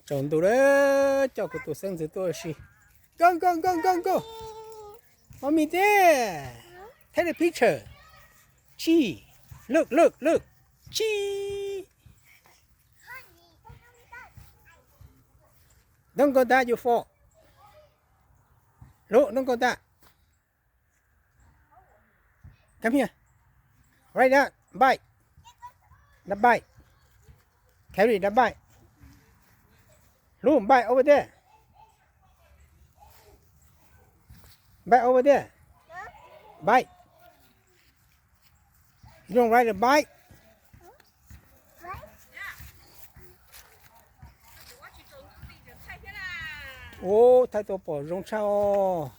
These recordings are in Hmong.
Tsaus ntuj lawm, coj kuv tus xeeb ntxwv tuaj ua si. Go, go, go, go, go. Mommy there. Take the picture. Cheese. Look, look, look. Cheese. Don't go down, you fall. Look, don't go down. Come here. Right now, bite. The bite. Carry the bite. Look, bite over there. Bite over there. Bite. You don't ride the bike? Ua, thaij tuaj pom zoo tshaj os.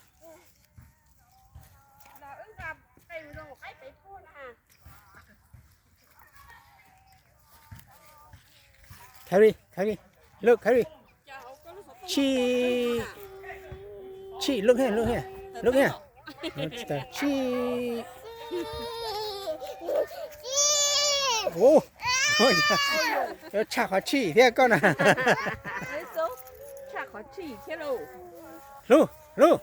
Carry, carry. Look, carry. Cheese. Cheese, look here, look here. Look here. Cheese. Ua, tshaj qhov cheese thiab koj na. Hlub, hlub,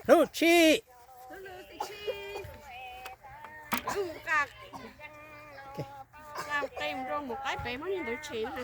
hlub cheese. Nqa qe mus rau mus qaib pem muab niag ntawd tshem na.